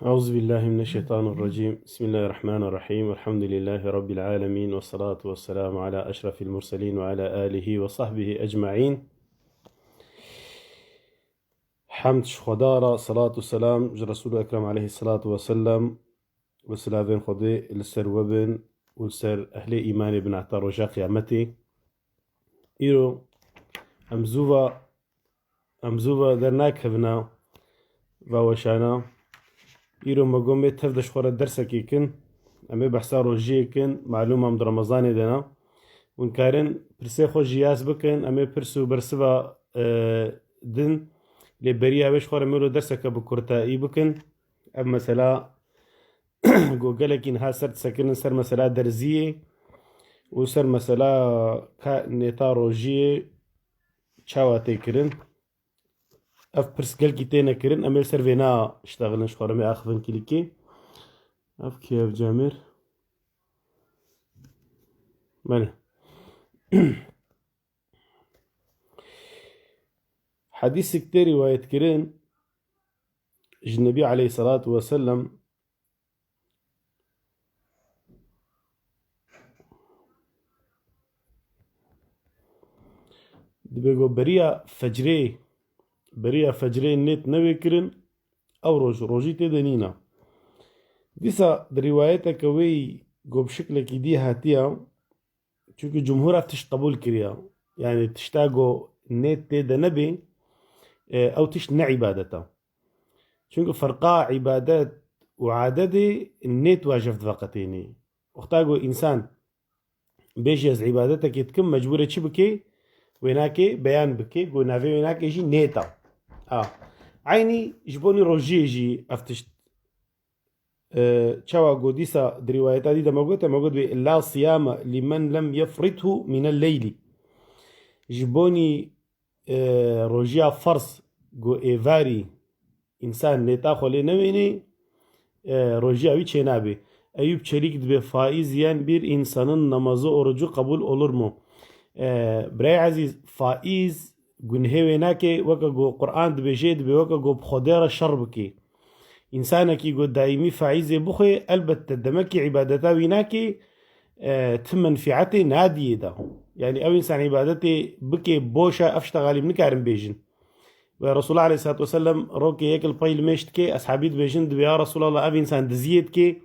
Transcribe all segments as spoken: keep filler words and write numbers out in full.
أعوذ بالله من الشيطان الرجيم. بسم الله الرحمن الرحيم. الحمد لله رب العالمين، والصلاة والسلام على أشرف المرسلين وعلى آله وصحبه أجمعين. Hemd ji Xwedara, salat û selam ji Resûl Ekrem aleyhissalatu vesselam, û silavên Xwedê li ser we bin û li ser ehlê îmanê bin heta roja qiyametê. Îro em zû va, em zû va dernakevina va weşana. Îro me got em ê tev de ji xwe re dersekê kin. Em ê behsa rojiyê kin. Malûm em di Remezanê de ne. Hûn karin pirsê xwe jî yas bikin. Em ê pirs û bersiva, e, din. Lê beriya wê ji xwe re em ê wilo derseke bi kurtayî bikin. Ev mesela got gelekî niha ser disekirin ser mesela derziyê û ser mesela ka nêta rojiyê çawa tê kirin. Ev pirs gelkî têne kirin, em ê li ser vêna iştexilin ji xwe re, em ê axivin kîlikê. Ev kî ev camêr? Belê. Hedîsik tê rîwayet kirin ji Nebî aleyhissalatu vesselam. Dibe got beriya fecrê, beriya fecrê nêt newê kirin, ew roj, rojî tê de nîne. Dîsa di rîwayeteke wê yî got bi şiklekî dî hatiye, çunku cumhûr ev tişt qebûl kiriye. Yanî tişta got nêt tê de nebê, e, ew tişt ne îbadet e. Çunku ferqa îbadet û adetê nêt wa ji hev diveqetênê. Wexta got însan bêjî ez îbadetekê dikim, mecbûr e çi bike? Wênakê beyan bike, got navê wênakê jî nêt e. A. Eynî ji bonî rojiyê jî ev tişt, e, çawa got dîsa di rîwayeta dî de me gote, me got wê illa siyame limen lem yefrithu minel leyli. Ji bonî, e, rojiya ferz got êvarî însan nêta xwe lê newênê, e, rojiya wî çênabê. Eyûb Çelîk dibe, faiz yiyen bir insanın namazı orucu kabul olur mu? E, birayê ezîz, faiz gunhê wê nake, weke ku Quran dibêje, dibe weke ku bi Xwedê re şer bike. Însanekî ku daîmî faîzê bixwe, elbette demekî îbadeta wî nake, e, ti menfîetê nadiyê de. Yanî ew însan îbadetê bike boş e, ev ştexalî em nikarin bêjin. Ve Resulullah aleyhissalatu vesselam rokê yek li pey li mêj dike, eshabî dibêjin, dibê ya Resulallah ev însan diziyê dike,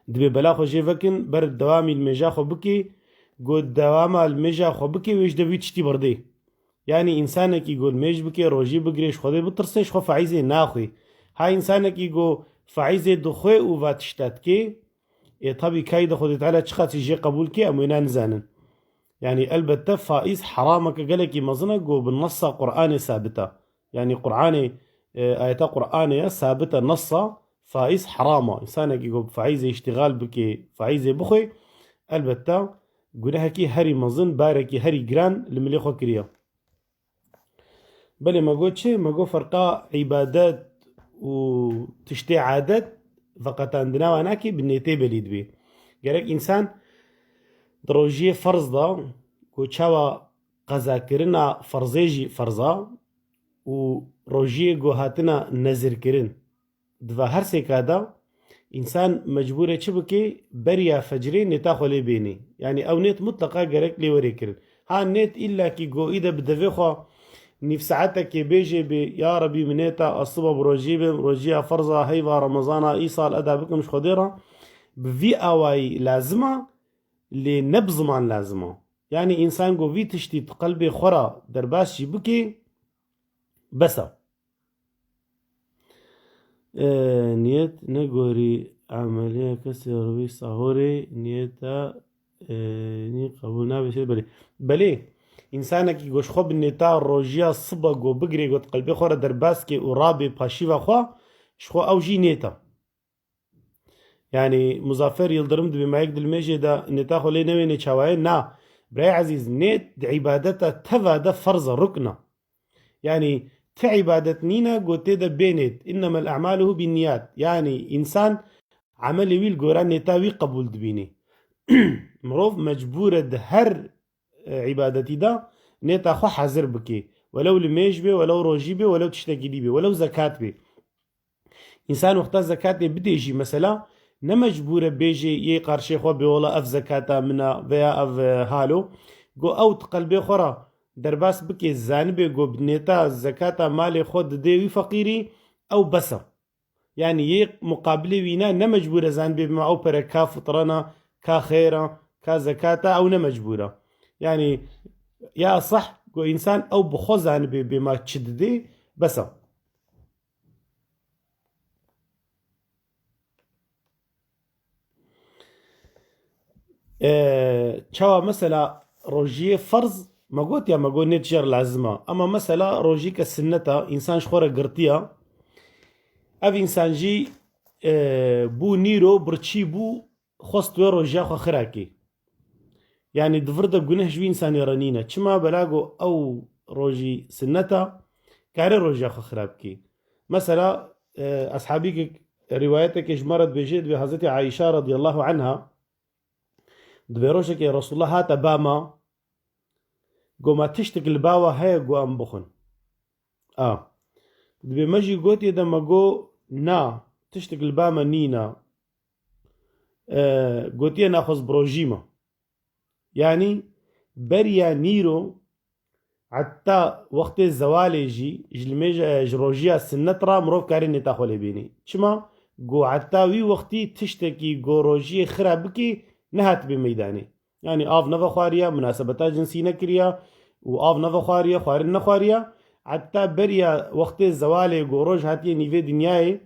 dibê bela xwe jê vekin, ber dewamî li mêja xwe bike, got dewama li mêja xwe bike, wê ji de vî tiştî birdê. Yanî însanekî got li mêj bike, rojî bigire, ji Xwedê bitirse, ji xwe faîzê naxwe. Ha însanekî got faîzê dixwe û va tişta dike, ê tabî kayî de Xwedê Teala çiqasî jê qebûl ke, em wêna nizanin. Yanî elbette faîz herameke gelekî mezin e, got bi nessa Qur'anê sabit e. Yanî Qur'anê, e, ayeta Qur'anê ye, sabit e, nessa, faîz heram e. Însanekî ku bi faîzê îştîxal bike, faîzê bixwe, elbette gunehekî herî mezin, barekî herî giran li milê xwe kiriye. Belê me got çi? Me got ferqa îbadet û tiştê adet veqetandina wan nake, bi nêtê belî dibê. Gerek însan di rojiyê ferz de ku çawa qezakirina ferzê jî ferz e û rojiyê ku hatina nezirkirin. Di va her sêka de însan mecbûr e çi bike? Beriya fecrê nêta xwe lê bênê. Yanî ew nêt mutleqa gerek lê were kirin. Ha nêt îllakî go îde bi devê xwe nîv saetekê bêjê bê, ya Rebî min nêta ez siba bi rojî bim, rojiya ferza heyva Remezana îsal eda bikim ji Xwedê re. Bi vî awayî lazim e, lê ne bi ziman lazim e. Yanî însan go vî tiştî di qelbê xwe re derbas jî bike, bes e. E, niyet ne gorî emeliya kesê rivî sahorê niyeta, e, nî qebûl nabe şê belê. Belê, însanekî go ji xwe bi nêta rojiya siba go bigirê go di qelbê xwe re derbas ke û rabê paşîva xwe, ji xwe ew jî nêta. Yanî Muzaffer Yildirim dibê me yek dilmêjê de nêta xwe lê newênê çawaye? Na. Birayê ezîz, nêt di îbadeta teva de ferz e, rukn e. Yanî ti îbadet nîne go tê de bê nêt. Innemel a'maluhu binniyat. Yanî însan emelê wî li gora nêta wî qebûl dibînê. Mirov mecbûr e di her, e, îbadetî de nêta xwe hazir bike. Welew limêj bê, welew rojî bê, welew tiştekî dî bê, welew zekat bê. Însan wexta zekatê bidê jî mesela, ne mecbûr e bêjê yê qarşê xwe bê wela ev zekata min e veya ev, e, halo. Go ew di qelbê xwe re derbas bike, zanibê go bi nêta zekata malê xwe didê wî feqîrî, ew bes e. Yanî yê muqabilê wî ne, ne mecbûr e zanibê bima ew pere ka fitrana, ka xêra, ka zekata, ew ne mecbûr e. Yanî ya seh go însan ew bi xwe zanibê bê ma çi didê, bes e. Ee, çawa mesela rojiyê ferz, me got ya, me got nê tijê re lazim e. Ama mesela rojîke sinnet e, însan ji xwe re girtiya. Ev însan jî, e, bû nîro, birçî bû, xwest wê rojiya xwe xira kê. Yanî di vir de guneh ji wî însanê re nîne. Çima? Bela go ew rojî sinnet e, kare rojiya xwe xira bikê. Mesela, e, eshabîkek rîwayeteke ji me re dibêje, dibê Hezretî Ayşe radiyallahu anha, dibê rojekê Resulullah hate ba me, go ma tiştek li ba we heye go em bixwin. A. Dibê me jî gotiye de me go na, tiştek li ba me nîne. E, gotiye naxwez bi rojî me. Yanî beriya nîro heta wextê zewalê jî ji limêje, ji rojiya sinnet re mirov karê nêta xwe lê bînî. Çima? Go heta wî wextî tiştekî go rojiyê xira bikî nehatibê meydanê. Yanî av nevexwariya, munasebeta cinsî nekiriya û av nevexwariya, xwarin nexwariya. Heta beriya wextê zewalê go roj hatiye nîvê dinyayê,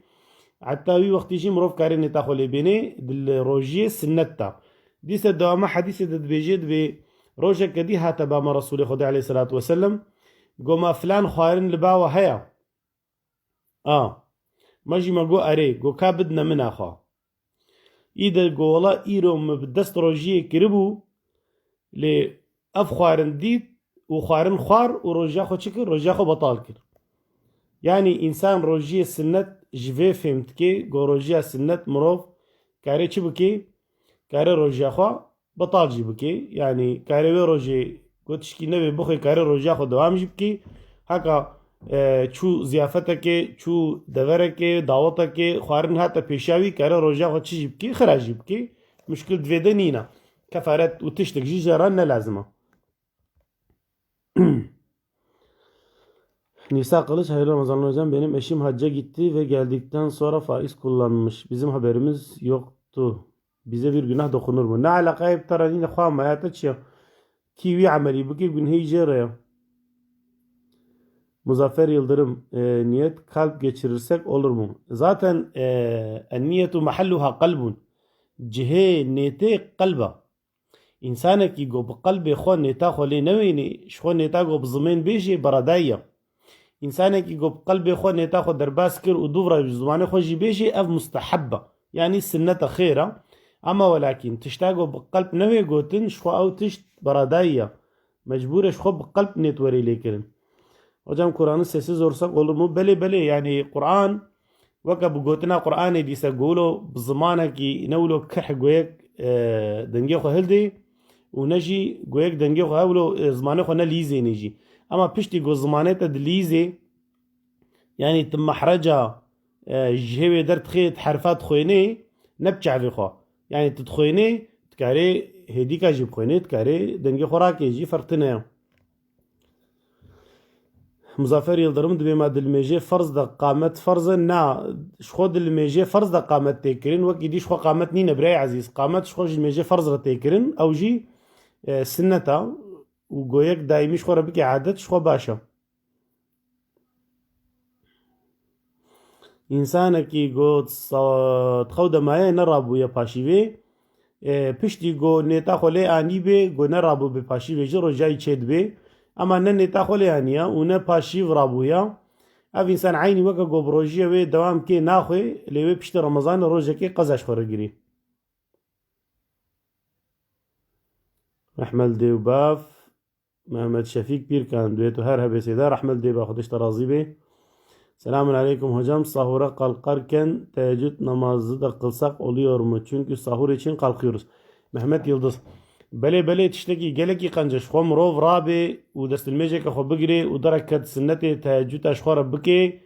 heta wî wextî jî mirov karê nêta xwe lê bênê di li rojiyê sinnet de. Dîse dewama hedîsê de dibêje, dibê rojeke dî hate ba me Resûlê Xwedê aleyhisselatu vesselam, go ma filan xwarin li ba we heye? A. Me jî me got erê, got ka bidine min a xwe. Î de got wela îro min bi dest rojiyê kiribû, lê ev xwarin dît û xwarin xwar û rojiya xwe çi kir? Rojiya xwe betal kir. Yanî însan rojiyê sinnet ji vê fêm dike, got rojiya sinnet mirov kare çi bike? Kare rojiya xwe betal jî bikê. Yanî karê wê rojê ku tişkî nevê bixwê, karê rojiya xwe dewam jî bikê. Heka, e, çû ziyafetekê, çû deverekê, dawetekê, xwarin hate pêşiya wî, kare rojiya xwe çi jî bikê, xira jî bikê. Muşkil di vê de nîne. Kefaret û tiştek jî jê re ne lazim e. Nisa Kılıç, hayırlı Ramazanlar hocam. Benim eşim hacca gitti ve geldikten sonra faiz kullanmış. Bizim haberimiz yoktu. Bize bir günah dokunur mu? Ne alakayê bi te re nîne, xwe maya te çi ye? Kî wî emelî bike, gunhê jê re ye. Muzaffer Yıldırım, e, niyet kalp geçirirsek olur mu? Zaten, e, النية محلها قلب. Cihê nêtê qelb e. Însanekî ku bi qelbê xwe nêta xwe lê newênê, ji xwe nêta ku bi zimên bêjê, beredayî ye. Însanekî ku bi qelbê xwe nêta xwe derbas kir û dûv re ji zimanê xwe jî bêjê, ev musteheb e. Yanî sinnet e, xêr e. Ama welakîn, tişta ku bi qelb newê gotin, ji xwe ew tişt beredayî ye. Mecbûr e ji xwe bi qelb nêt werê lêkirin. Hocam, Kur'an'ı sessiz okusak olur mu? Belê, belê, yanî Kur'an weke bi gotina Kur'anê dîse go wilo bi zimanekî ne wilo kih goyek, e, dengê xwe hildê û ne jî goyek dengê xwe hewlo, e, zimanê xwe ne lîzênê jî. Ema piştî ku zimanê te dilîzê, yanî tu mehreca, e, ji hê wê der dixê, tu herfa dixwênê, ne bi çavê xwe. Yanî tu dixwênê, dikarê hêdîka jî bixwênê, dikarê dengê xwe rakê jî, ferq tine ye. Muzaffer Yıldırım, dibê me di limêjê ferz de qamet ferz e? Na, ji xwe di limêjê ferz de qamet tê kirin, wekî dî ji xwe qamet nîne birayê ezîz. Qamet ji xwe ji limêjê ferz re tê kirin, ew jî, e, sinnet e û goyek daîmî ji xwe re bike adet, ji xwe baş e. Însanekî got sa-, di xew de maye nerabûye paşîvê, e, piştî got nêta xwe lê anîbê, got nerabûbê paşîvê jî rojayî çêdibê. Ema ne nêta xwe lê aniya û ne paşîv rabûya. Ev însan eynî weke got bi rojiyê wê dewam kê naxwê, lê wê piştî Remezanê rojekê qeza ji xwe re girê. Rehme li dê û bav. Mehmet Şefîk Pîrkan, duê tu her hebê sêda, rehmet dê be, Xwedê ji te razî bê. Selamun aleykum hocam, sahura kalkarken teheccüd namazı da kılsak oluyor mu? Çünkü sahur için kalkıyoruz. Mehmet Yıldız. Belê, belê, tiştekî gelekî qenc e. Ji xwe mirov rabê û destilmêjeke xwe bigirê û dereket sinnetê teheccüda ji xwe re bikê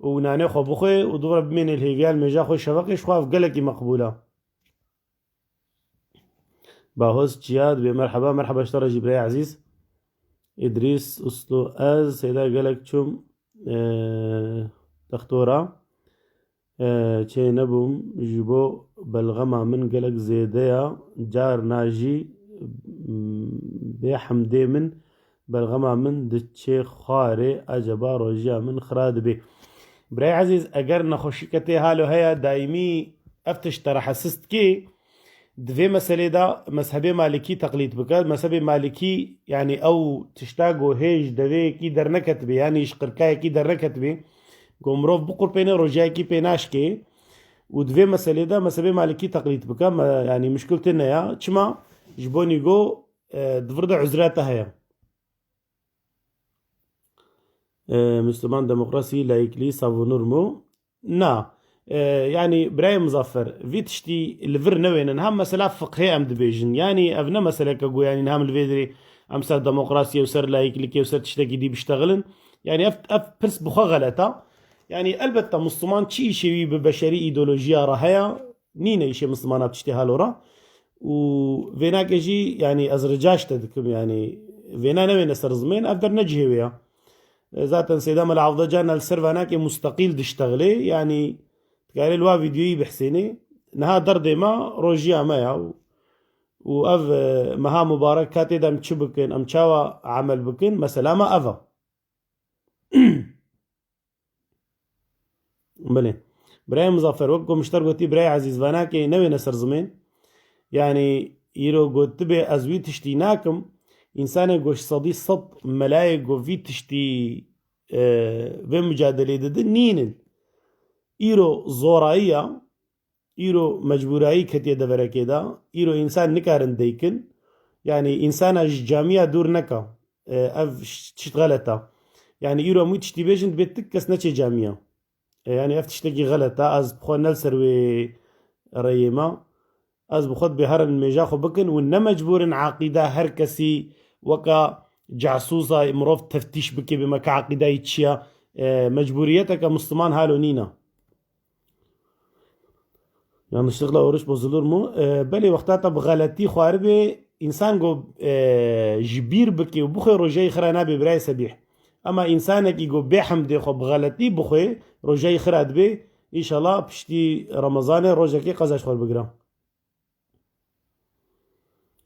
û nanê xwe bixwe û dû re bimêne li hêviya li mêja xwe şeveqê, ji xwe ev gelekî meqbûl e. Bahoz Çiyad bê merheba, merheba ji te re jî birayê ezîz. Îdrîs Uslu, ez Seyda gelek çûm, e, textora, e, çê nebûm, ji bo belxema min gelek zêde ya, carna jî, m, bê hemdê min belxema min diçê xwarê, eceba rojiya min xira dibê. Birayê ezîz, eger nexweşîke tê halo heye, daîmî ev tişt te re hesist kê, di vê meselê de mezhebê Malikî teqlîd bike. Mezhebê Malikî, yanî ew tişta ku hê ji deveyekî derneketibê, yanî ji qirkayekî derneketibê, ku mirov biqurpêne, rojiyekî pê naşkê û di vê meselê de mezhebê Malikî teqlîd bike. Me, yanî mişkil tune ya. Çima? Ji bo nîgo, e, di vir de uzra te heye. E, Müslüman demokrasi, laikliği savunur mu? Na. E, yanî birayê Muzaffer, vî tiştî li vir newênin. Hem mesela fiqhê em dibêjin. Yanî ev ne meseleke ku yanî hem li vê dirê em ser demokrasiyê û ser laiklikê û ser tiştekî dî biştexilin. Yanî ev, ev pirs bi xwe xelet e. Yanî elbette Müslüman çi îşê wî bi beşerî îdeolojiya re heye, nîne îşê Mislimana bi tiştê halo re. Û vênake jî, yanî ez rica ji te dikim, yanî vêna newêne ser zimên, ev der ne cihê wê ya. E, zaten Seyda Mela Avda carna li ser vanakê musteqîl diştexilê, yanî dikarê li wa vîdyoyî bihsênê. Niha derdê me rojiya me ya û, û ev, e, meha mubarek ka tê de em çi bikin, em çawa emel bikin, mesela me ev e. Belê. Birayê Muzaffer, wek ku min ji te re gotî, birayê ezîz, vanakê newêne ser zimên. Yanî îro gotibê ez wî tiştî nakim, însanê ku ji sedî sed melayê ku vî tiştî, e, vê mucadelê didin, nînin. Îro zorayî ya, îro mecbûrayî ketiye deverekê de, îro însan nikarin deykin. Yanî însana ji camiya dûr neka. E, ev ş-, tişt xelet e. Yanî îro em wî tiştî bêjin, dibê tu kes neçê camiya. E, yanî ev tiştekî xelet e. Ez bi xwe ne li ser wê reyê me. Ez bi xwe dibê herin mêja xwe bikin û ne mecbûr in aqîda her kesî weka casûsa mirov teftîş bike, bê me ka aqîdayî çi ya. E, mecbûriyeteke Misliman halo nîne. Yanlışlıkla oruç bozulur mu? E, belê, wexta te bi xeletî xwaribê, însan ku, e, ji bîr bike û bixwe, rojeyê xira nabe, birayê Sebîh. Ema însanekî ku bê hemdê xwe bi xeletî bixwe, rojeyê xira dibe, înşallah piştî Remezanê rojekê qeza ji xwe bigire.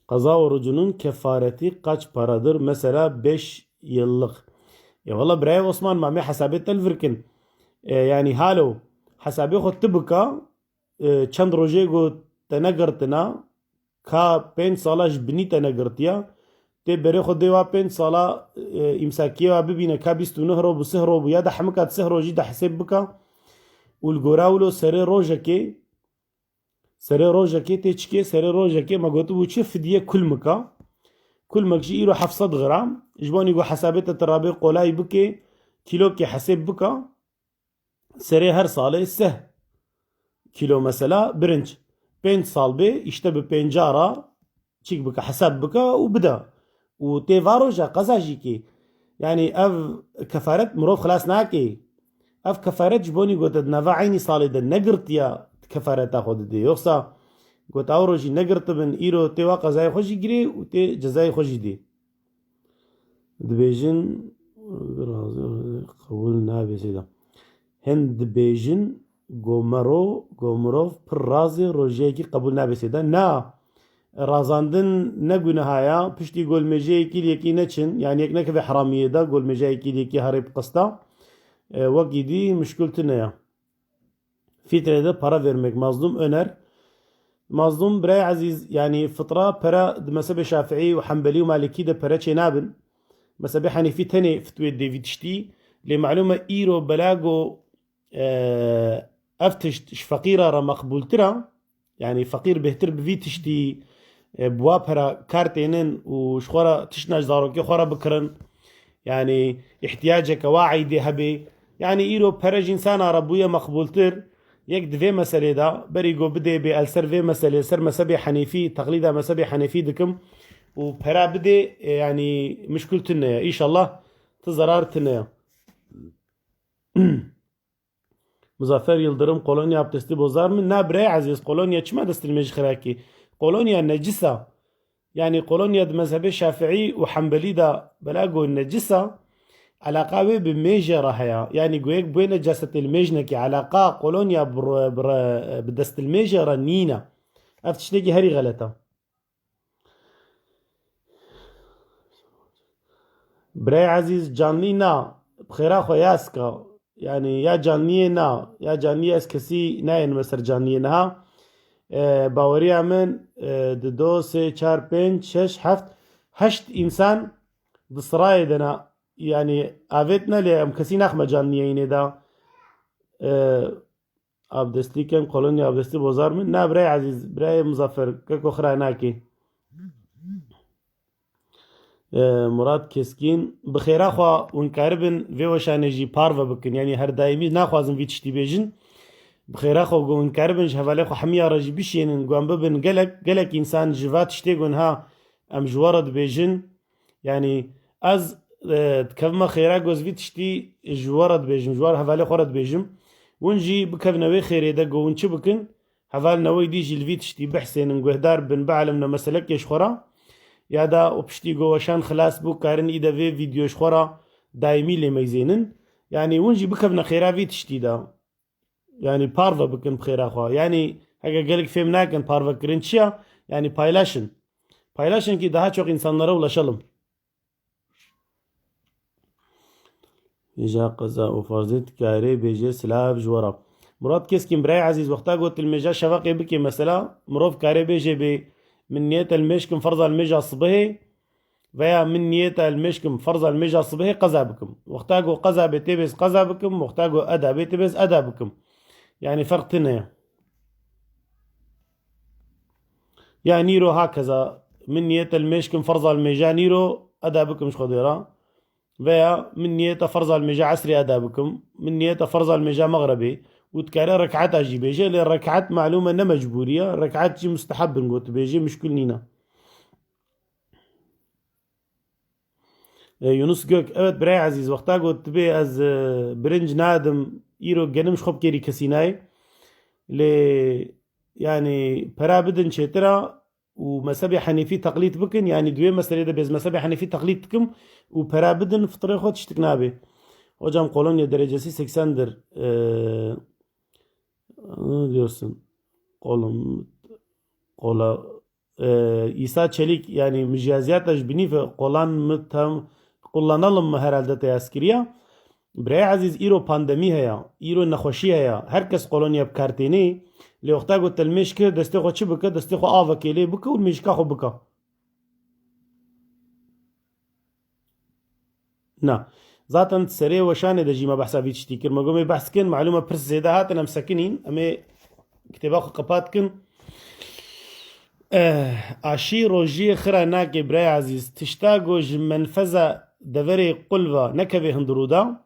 Qeza orucunun kefareti kaç paradır? Mesela beş yıllık. Ya valla birayê Osman, ma me hesabê te li vir kin. E, yanî halo, hesabê xwe tu bika, e, çend rojê ku te negirtina, ka pênc sala ji binî te negirtiya, tê berê xwe dê wa pênc sala, e, îmsakiyê wa bibîne, ka bîst û neh roj bû, sih roj bû, ya da hemika di sih rojî de hesêb bika û li gora wilo serê rojekê, serê rojekê tê çikê, serê rojekê me gotibû çi fidye kulmika. Kulmek jî îro heft sed gram. Ji bo nîgo hesabê te tirabe qolay bike, kîlokê hesêb bika. Serê her salê seh kîlo mesela birinc. Pênc sal bê, îşte bi pênca ra çîk bike, hesab bike û bide. Û tê va roja qeza jî kê. Yanî ev kefaret mirov xilas nake. Ev kefaret ji bo nîgo te di nava eynî salê de negirtiya, kefareta xwe didê. Yoksa got ew rojî negirtibin, îro tê wa qezayê xwe jî girê û tê cezayê xwe jî dê. Dibêjin, qebûl nabe sêda. Hin dibêjin, gomero, gomirov pir razê rojiyekî qebûl nabe sêda. Na, razandin ne guneha ya, piştî golmêjeyekî li yekî neçin, yanî yek nekeve heramiyê de, golmêjeyekî li yekî herê bi qista. E, wekî dî mişkil tune ya. Fitre de para vermek. Mazlum Öner. Mazlum birayê ezîz, yanî fitra pere di mezhebê Şafiî û Hembelî û Malikî de pere çênabin. Mezhebê Henîfî tenê fitwê dê vî tiştî. Lê malûm e îro bela go, e, ev tişt ji feqîra re meqbûltir e. Yanî feqîr bêhtir bi vî tiştî, e, bi wa pera kar tênin û ji xwe re tiştna ji zarokê xwe re bikirin. Yanî îhtiyaceke wa eydê hebê. Yanî îro pere ji însana re bûye meqbûltir. Yek di vê meselê de berî go bidê bê el ser vê meselê, ser mezhebê Henîfî, teqlîda mezhebê Henîfî dikim û pera bidê, e, yanî mişkil tune ye. Înşallah ti zerar tune ye. Muzaffer Yildirim, kolonya abdestî bozar mı? Na birayê ezîz, kolonya çima destilmêj xirakî? Kolonya necisa. Yani kolonya di mezhebê Şafiî û Hembelî de bela go necisa, alaqa wê bi mêje re heye. Yani go yek bê necasetê li mêj nekê. Alaqa kolonya bi re-, bi re-, bi destilmêje re nîne. Ev tiştekî herî xelet e. Birayê ezîz, canlî na, bi xêra xwe ya sika. Yani ya canliyê na, ya canliyê ez kesî nayênime ser canliyê niha. E, baweriya min, e, di do, sê, çar, pênc, şeş, heft, heşt însan di sirayê de ne. Yani avêt ne lê em kesî naxime canliyê înê de. E, Abdestî ken, kolonya abdestî bozar mı? Na birayê ezîz, birayê Muzaffer, keko xira nakê. E, Murat Keskin, bi xêra xwe hûn karibin vê weşanê jî parve bikin. Yani her daîmî naxwazin vî tiştî bêjin. Bi xêra xwe go hûn karibin ji hevalê xwe hemiya re jî bişênin, go em bibin gelek, gelek însan ji va tiştê go niha em ji we re dibêjin. Yani ez, e, dikevime xêra go ez vî tiştî ji we re dibêjim, ji we re hevalê xwe re dibêjim. Hûn jî bikevine wê xêrê de go hûn çi bikin? Hevalên we dî jî li vî tiştî bihsênin, guhdar bin, bielîmne meselekê ji xwe re. Ya da û piştî go weşan xilas bû, karin î de vê vîdyo ji xwe re daîmî lê meyzênin. Yani hûn jî bikevine xêra vî tiştî de. Yani parve bikin bi xêra xwe. Yani heke gelek fêm nakin parvekirin çi ya? Yani paylaşın. Paylaşın ki daha çok insanlara ulaşalım. Hêja qeza û farzê dikarê bêje silav ji we re. Murat Keskin, birayê ezîz, wexta got dilmêja şefeqê bikê mesela, mirov karê bêjê bê, min niyet e limêj kim ferza limêja sibihê, veya min niyet e limêj kim ferza limêja sibihê qeza bikim. Wexta got qeza bê tê bê ez qeza bikim, wexta got eda bê tê bê ez eda bikim. Yani ferq tine ye. Ya nîro hakeza, min niyet e limêj kim ferza limêja nîro eda bikim ji Xwedê re. Veya min niyet e ferza limêja esrê eda bikim, min niyet e ferza limêja mexrebê. Û dikare rekata jî bêje, lê rekat malûm e ne mecbûrî ye, rekat jî musteheb in, got bêjê muşkil nîne. E, Yunus Gök, evet birayê ezîz, wexta got dibê ez, e, birinc nadim, îro genim ji xwe bikêrî kesî nayê. Lê yani pera bidin çêtir e û mezhebê Henîfî teqlîd bikin, yani di wê meselê de bê ez mezhebê Henîfî teqlîd dikim û pera bidin fitrê xwe tiştik nabê. Hocam kolonya derecesi seksendir. E, ne diyorsun? Kolum, kola, e, İsa Çelik, yani mijaziyata ji binî ve kolan mı tam kullanalım mı herhalde te yaz kiriya. Birayê ezîz, îro pandemî heye, îro nexweşî heye, her kes kolonya bi kar tênê. Lê wexta ku te limêj kir, destê xwe çi bike, destê xwe avekê lê bike û limêjika xwe bike. Na. Zaten serê weşanê de jî me behsa vî tiştî kir. Me got em ê behs kin, malûm e pirs zêde hatin, em sekinîn. Em ê kitêba xwe qepat kin. Eh, aşî rojiyê xira nake birayê ezîz. Tişta ku ji menfeza deverê qul ve nekeve hundirû de,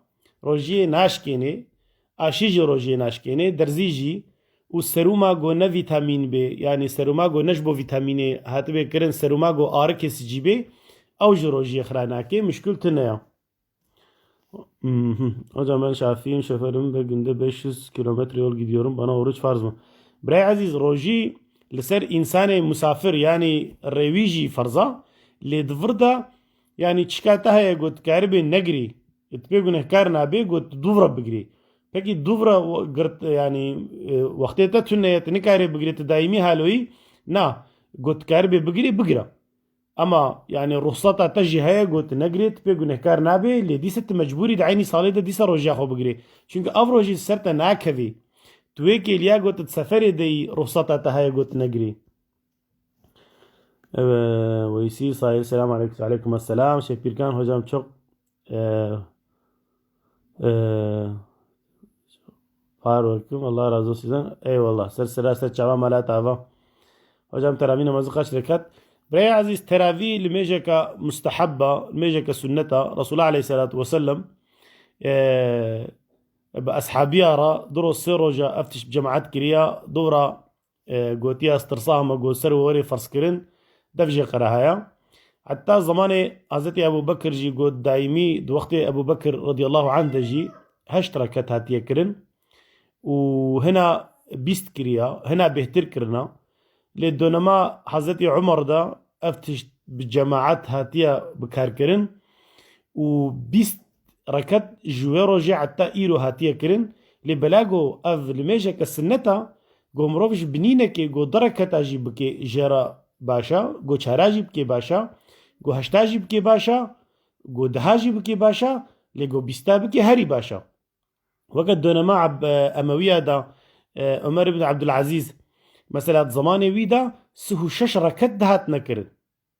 rojiyê naşkênê. Aşî jî rojiyê naşkênê, derzî jî û seruma ku ne vîtamîn bê, yanî seruma ku ne ji bo vîtamînê hatibê kirin, seruma ku arikê sicî bê, ew jî rojiyê xira nake, muşkil tune ye. Mhm. Hocam ben Şafiiyim, şoförüm ve günde beş yüz kilometre yol gidiyorum. Bana oruç farz mı? Birayê ezîz, rojî li ser însanê musafir, yanî rêwî jî ferz e, lê di vir de, yanî çika te heye ku dikaribê negirî, tu pê gunehkar nabê ku tu dûv re bigirî. Pekî dûv re we-, girt, yanî, e, wextê te tune ye, tu nikarê bigirê, tu daîmî haloyî, na, ku dikaribê bigirî, bigire. Ema, yanî, ruhseta te jî heye, got, negirê, tu pê gunehkar nabê, lê dîsa tu mecbûrî di eynî salê de dîsa rojiya xwe bigirê. Çunke ev rojî ser te nakevê. Tu wê kêliya, got, di seferê de yî ruhseta te heye, got, negirê. Evet, Weysî Sayır, selam aleyküm. Aleyküm selam. Şefirkan hocam çok, e, e, Var welcome. Allah razı olsun sizden. Eyvallah. Ser sera ser çava mala tava. Hocam teravî namazı kaç rekat? Birayê ezîz, teravî limêjeka mustehebba, limêjeka sunneta. Resulullah aleyhissalatu vesselam, e, bi eshabiya ra du roj sê roja ev tişt bi cemaat kiriya, dû ra, e, gotiya ez tirsa hema got ser werê ferz kirin, dev jê qere haya. Heta zemanê Hazretî Ebu Bekir jî got daîmî di wextê Ebu Bekir radiyallahu anh de jî heşt reket hatiye kirin. û hina bîst kiriya, hina bêhtir kirina. Lê donema Hezretî Umar de ev tişt bi cemaet hatiye bikarkirin û bîst reket ji wê rojê heta îro hatiye kirin. Lê bela go ev limêjeke sinnet a, go mirov ji binînekê go du reketa jî bike jê re baş a, go çara jî bike baş a, go heşta jî bike baş a, go deha jî bike baş a, lê go bîsta bike herî baş a. Weke donema Eb-, e, Emewiya de, e, Ömer ibn Abdulazîz, mesela di zemanê wî de sih û şeş reket dihatine kirin.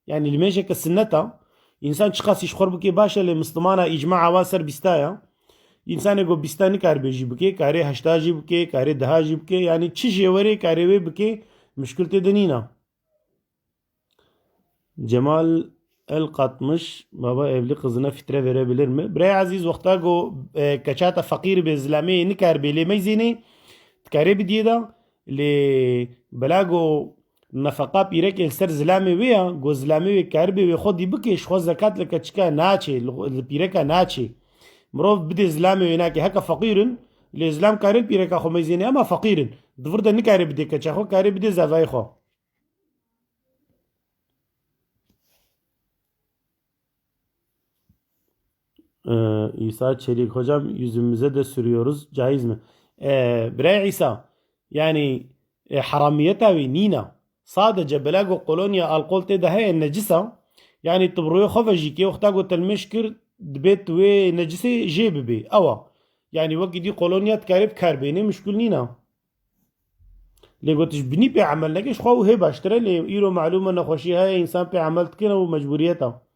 Yani limêjeke sinnet a. Însan çiqasî ji xwe bike baş e, lê Mislimana îcmaa wa ser bîsta ya. Însanê go bîsta nikaribe jî bike, karê heşta jî bike, karê deha jî bike. Yani çi jêwerê karê wê bike, muşkil tê de nîna. Cemal El Katmış, baba evli kızına fitre verebilir mi? Birayê ezîz, wexta go, e, keça te feqîr bê, zilamê nikaribe lê meyzênê, dikarê bidiyê de, lê bela go nefeqa pîrekê li ser zilamê wê ya, go zilamê wê karibe wê xwedî bike, ji xwe zekat li keçika naçê, li, li pîreka naçê. Mirov bidê zilamê wê nake, heke feqîr in, lê zilam kare li pîreka xwe meyzênê, ema feqîr in. Di vir de nikare bidê keça xwe, kare bidê zevayê xwe. Ee, İsa Çelik, hocam, yüzümüze de sürüyoruz, caiz mi? Ee, birayê Îsa, yani, e, heramiyeta wê nîna. Sadece bela go kolonya alkol tê de heye, necis a. Yani, tu bi rûyê xwe ve jî kê, wexta go telmêş kir, dibê tu wê necisê jê bibê. Ew a. Yani, wekî dî kolonya dikarê bi kar bênê, muşkil nîna. Lê got, ji binî pê emel neke, ji xwe û hê baştir e, lê îro malûm e nexweşî heye, însan pê emel dikine û mecbûriyet e.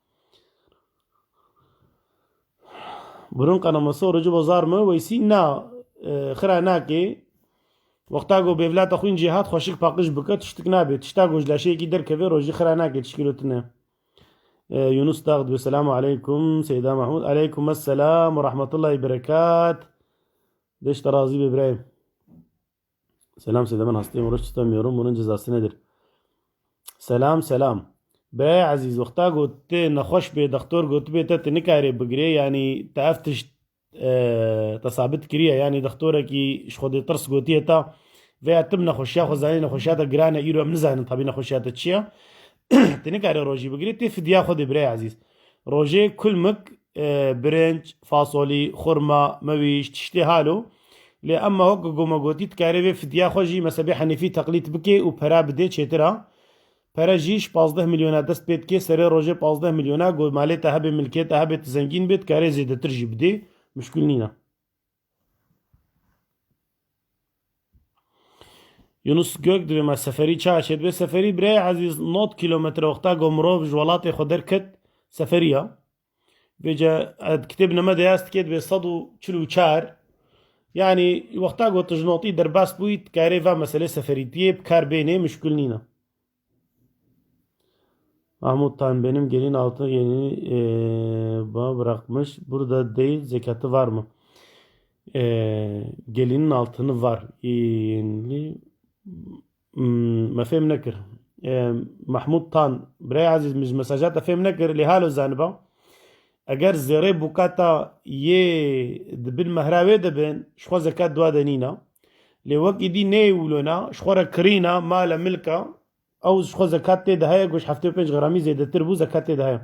Burun kanaması orucu bozar mı? Weysî na, e, xira nake. Wexta go bêvlata xwîn jê hat, xweşik paqij bike, tiştik nabe. Tişta go ji laşeyekî derkeve, rojî xira nake, tişkîlo tune. E, Yunus Dağ diyor, selamu aleyküm, Seyda Mahmud. Aleyküm esselam ve rahmetullahi berekat. Deş te razî be birayê. Selam Seyda, ben hastayım, oruç tutamıyorum. Bunun cezası nedir? Selam, selam. Birayê ezîz, wexta got tê nexweş bê, dextor gotibê te, tu nikarê bigirê, yanî te ev tişt, e, te sabit kiriye, yanî dextorekî ji Xwedê tirs gotiye te, veya tim nexweşiya xwe zanî, nexweşiya te giran e, îro em nizanin tabî nexweşiya te çi ye. Tu nikarê rojî bigirê, tê fidya xwe dê birayê ezîz. Rojê kulmik, e, birinc, fasolî, xurma, mewîş, tiştê halo. Lê emma wek ku me gotî, dikarê vê fidya xwe jî mezhebê Henîfî teqlîd bike û pera bidê çêtir a. Pere jî ji pazdeh milyona dest pê dike, serê rojê pazdeh milyona, ku malê te hebe, milkê te hebe, tu zengîn bê, dikarê zêdetir jî bidê. Muşkil nîne. Yunus Gök dibê me seferî çawa çêdibe? Seferî birayê ezîz nod kilometre wexta ku mirov ji welatê xwe derket, seferî ya. Vêce, e, kitêb name de yaz dike dibê sed û çil û çar. Yanî wexta ku tu ji notî derbas bûyî, dikarê va meselê seferîtiyê bi kar bênê, muşkil nîne. Mahmut Tan, benim gelin altını yeni, e, bana bırakmış. Burada değil, zekatı var mı? E, gelinin altını var. Yeni, hmm, me fêm nekir. E, Mahmut Tan, birayê ezîz, min ji mesaja te fêm nekir, lê halo zaniba. Eger zêrê bûkata yê di bin mehra wê de bin, ji xwe zekat dua de nîna. Lê wek îdî neyê wilo na, ji xwe re kirîna, male milka, ew ji xwe zekat tê de heye, ku ji heftê û pênc gramî zêdetir bû, zekat tê de heye.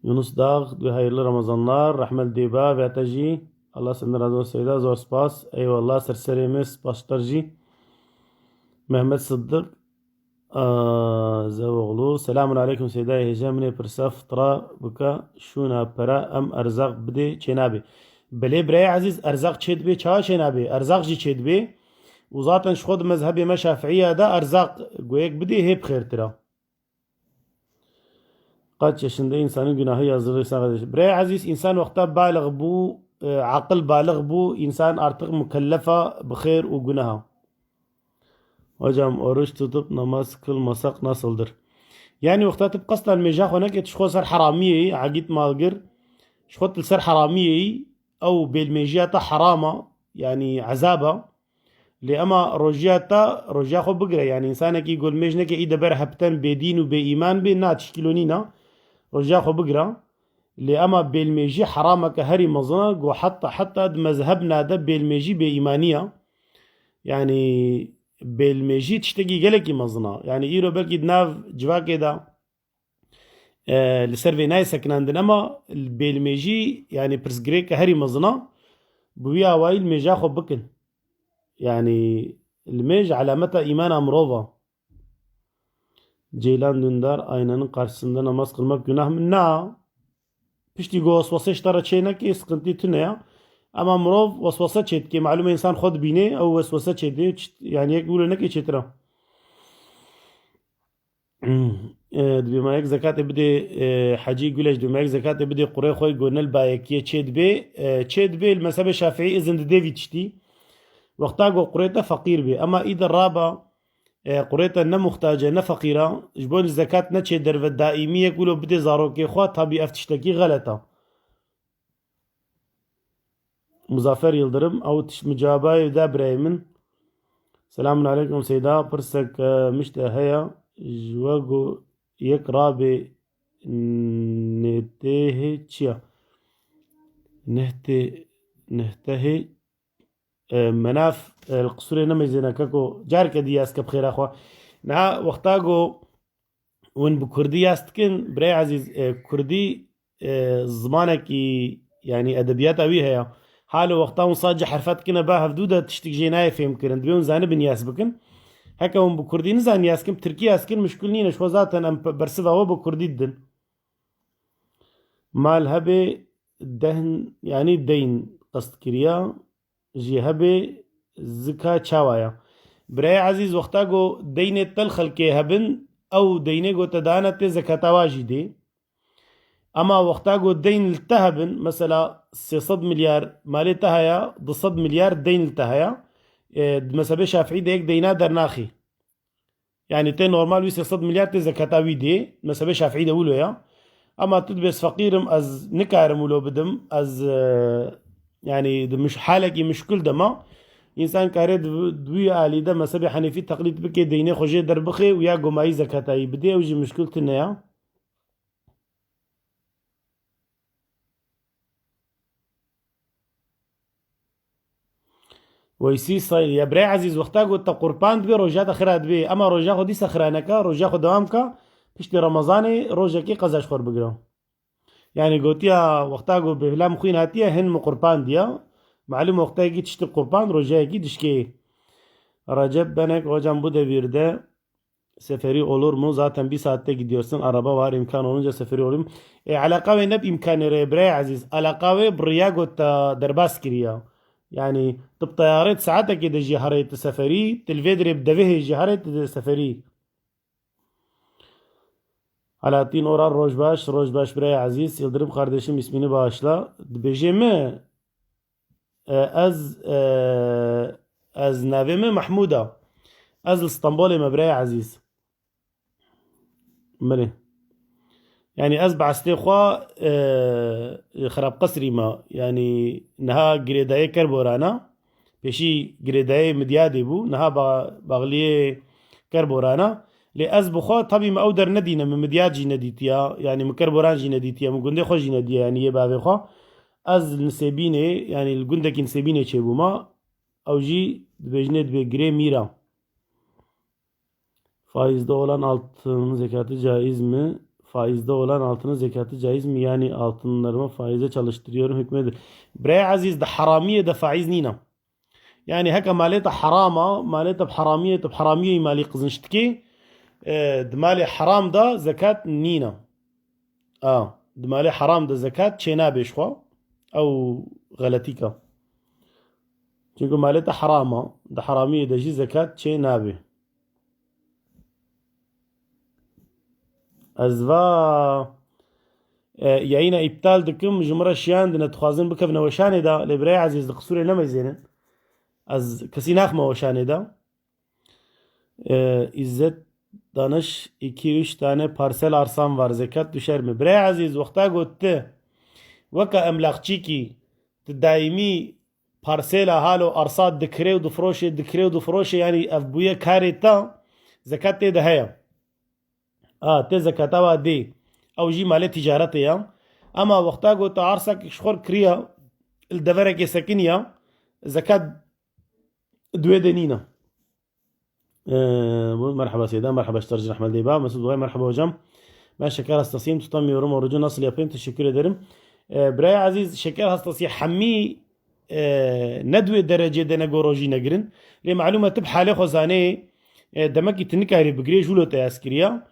Yunus Dağ, hayırlı Ramazanlar, rahmet dê ba, ve te jî. Allah senden razı olsun Seyda, zor spas. Eyvallah, ser serê me, spas ji te jî. Mehmet Sıddık, aa, Zevoğlu, selamun aleyküm Seyda, hêja min ê pirsa fitra bika, şûna pera em erzaq bidê çênabê. Belê birayê ezîz, erzaq çêdibê, çawa çênabê? Erzaq jî çêdibê. Û zaten ji xwe di mezhebê me Şafiiya de erzaq goyek bidê hê bi xêrtir a. Kaç yaşında insanın günahı yazılırsa kardeşim. Birayê ezîz, însan wexta balix bû, e, aqil balix bû, însan artık mukellefa bi xêr û gunaha. Hocam, oruç tutup namaz kılmasak nasıldır? Yani wexta tu bi qesdan mêja xwe neke, tu ji xwe ser heramiyê yî, egît malgir, ji xwe tu li ser heramiyê yî, ew bêlmêjiya te herama, yani ezaba. Lê ema rojiya te, rojiya xwe bigire. Yani, însanekî gulmêj neke, î de ber hepten bêdîn û bêîman bê, na tişkîlo nîna. Rojiya xwe bigire. Lê ema bêlmêjî herameke herî mezin e, ku heta, heta di mezhebna de bêlmêjî bêîmanî ye. Yanî bêlmêjî tiştekî gelekî mezin e. Yanî îro belkî di nav civakê de, e, li ser vê nayê sekinandin, ema bêlmêjî, yanî pirsgirêke herî mezin e. Bi wî awayî li mêja xwe bikin. Yanî li mêj elameta îmana mirov e. Ceylan Dündar, aynanın karşısında namaz kılmak günah mı? Na. Piştî ku weswese ji te re çê neke, sıkıntı tune ya. Ema mirov weswese çê dike. Malum e, însan xwe dibîne, ew weswese çê dike. Çi-, yanî yek wilo neke çêtir e. E, dibê ma yek zekatê bidê, e, Hecî Guleş, dibê ma yek zekatê bidê qurê xwe, ku ne li bayekiyê çê dibê, e, çê dibê, li mezhebê Şafîî izin didê vî tiştî. Wexta ku qurê te feqîr bê. Ema î de raba, e, qurê te ne muxtac e, ne feqîr e, ji bo zekat neçê derve daîmî yek wilo bidê zarokê xwe, tabî ev tiştekî xelet e. Muzaffer Yıldırım, ew tişt mi cevabê da birayê min. Selamun aleykum Seyda, pirsek, e, min ji te heye, ji we ku yek rabê nêtêhê çi ye? Nehtê, nehtehê, e, menaf, e, li qisûrê nemeyzêne keko, careke dî ez ke bi xêra xwe. Niha wexta ku hûn bi kurdî yas dikin, birayê ezîz, e, kurdî, e, zimanekî, yanî edebiyata wî heye. Halo wexta hûn sadece herfet dikine ba hevdû de tiştik jê nayê fêhm kirin. Dibê hûn zanibin yas bikin. Heke hûn bi kurdî nizan yas kin, bi tirkî yas kin, muşkil nîne. Ji xwe zaten em pe-, bersiva we bi kurdî didin. Mal hebê dehn, yanî deyn qest kiriya. Jî hebê zika çawa ya? Birayê ezîz, wexta ku deynê te li xelkê hebin, ew deynê ku te dane tê zekata wa jî dê. Ema wexta ku deyn li te hebin, mesela sê sed milyar malê te haya, du sed milyar deyn li te haya, e, di mezhebê Şafîî de yek deyna dernaxî. Yanî tê normal wî sê sed milyar tê zekata wî dê. Mezhebê Şafîî de wilo ya. Ema tu dibê ez feqîr im, ez nikarim wilo bidim, ez, e, yanî di muş-, halekî muşkil de ma. Însan kare di, di wî alî de mezhebê Henîfî teqlîd bike, deynê xwe jê derbixê û ya gomayî zekata wî bidê, ew jî muşkil tune ya. Weysî Sayîl, ya birayê ezîz, wexta ku te qurban dibê, roja te xira dibê. Ema roja xwe dîsa xira neke, roja xwe dewam ke, piştî Remezanê rojekê qeza ji xwe bigire. Yanî gotiya, wexta ku bêhlam xwîn hatiye, hin min qurban diya. Malum wextekî tiştî qurban, rojayekî dişkê. Recep Benek, hocam bu devirde seferi olur mu? Zaten bir saatte gidiyorsun. Araba var, imkan olunca seferi olur mu? E, alaka wê ne bi imkanê re, birayê ezîz. Alaka wê bi riya ku te derbas kiriya. Yanî, tu bi teyarê di saetekê de jî herê tu seferî, tu li vê dirê bi devê hê jî herê tu seferî. Alaaddin Oral, roj baş, roj baş birayê ezîz. Yıldırım kardeşim, ismini bağışla. Dibêjê mi? E, ez, e, ez navê min Mehmûd e. Ez li Stenbolê me, birayê ezîz. Belê. Yanî ez bi eslê xwe, e, Xerabqesrî me. Yanî niha girêdayê Kerboran e. Pêşî girêdayê Midyadê bû. Niha ba-, baxliyê Kerboran e. Lê ez bi xwe, tabî min ew der nedîne, min Midyad jî nedîtiya. Yanî min Kerboran jî nedîtiye, min gundê xwe jî nediye, yanî yê bavê xwe. Ez li Nisêbînê, yanî li gundekî Nisêbînê çêbûma, ew jî dibêjinê dibê girê mîra. Faizde olan altının zekatı caiz mi? Faizde olan altının zekatı caiz mi? Yani altınlarımı faize çalıştırıyorum hükmü nedir? Birayê ezîz, di heramiyê de faiz nîne. Yanî heke malê te heram e, malê te bi heramiyê, te bi heramiyê malî qizînç dikê, e, di malê heram de zekat nîne. A, di malê heram de zekat çê nabe ji xwe. Ew xeletîk e. Çunku malê te heram e, di heramiyê de jî zekat çê nabe. Ez va, e, yayîna îptal dikim, ji min re şiyandine, dixwazin bikevine weşanê de, lê birayê ezîz, di qisûrê nemeyzênin. Ez kesî naxime weşanê de. E, Îzzet Danış, iki üç tane parsel arsam var, zekat düşer mi? Birayê ezîz, wexta got tu weke emlakçîkî, tu daîmî parsêla halo arsa dikirê û difiroşê, dikirê û difiroşê, yanî ev bûye karê te, zekat tê de heye. A, tê zekata wa dê. Ew jî malê tîcaretê ya. Ema wexta ku te arsak ji xwe kiriya, li deverekê sekiniya, zekat di wê de nîne. Ee, bu merhaba Seyda, merhaba Ştarcı Rahmet Deyba, Mesut Doğay, merhaba hocam. Ben şeker hastasıyım, tutamıyorum orucu, nasıl yapayım? Teşekkür ederim. Ee, Birayê Ezîz, şeker hastası hemî, e, ne di wê derecê de ne ku rojî negirin. Lê malûm e tu bi halê xwe zanê, e, demekî tu nikarî bigirê, jûlo te ez kiriya.